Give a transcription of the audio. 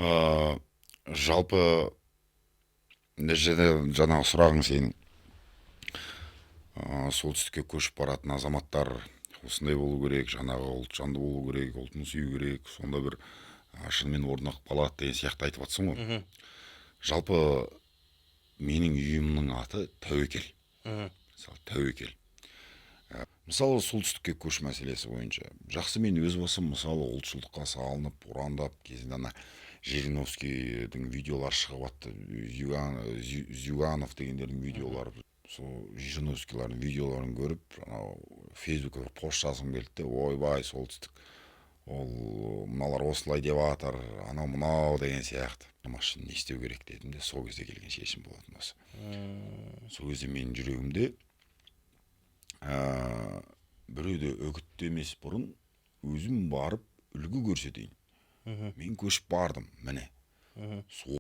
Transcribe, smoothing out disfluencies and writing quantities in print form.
Жалпы мына жерде жаңағы сұрағың сенің, солтүстікке көшіп баратын азаматтар осындай болу керек, жаңағы ұлтжанды болу керек, ұлтын сүю керек, сонда бір шынымен орнығып қалады деген сияқты айтып жатсың ғой. Жалпы менің үйімнің аты Тәуекел. Мысалы, Тәуекел. Мысалы, солтүстікке көш мәселесі бойынша жақсы, мен өз басым, мысалы, ұлтшылдыққа салынып, ұрандап кезінде ана Жириновскийдің видеолары шығып жатты, Зюганов дегендердің видеолары, сол Жириновскийлардың видеоларын көріп, анау Фейсбукке бір пост жазғым келді де, ойбай, солтүстік ол мыналар осылай деп жатыр, анау мынау деген сияқты, машина не істеу керек дедім де, сол кезде келген шешім болатын осы. Сол кезде менің жүрегімде біреуді үгіттемес бұрын өзім барып үлгі көрсетейін. Мен көшіп бардым, міне, сол.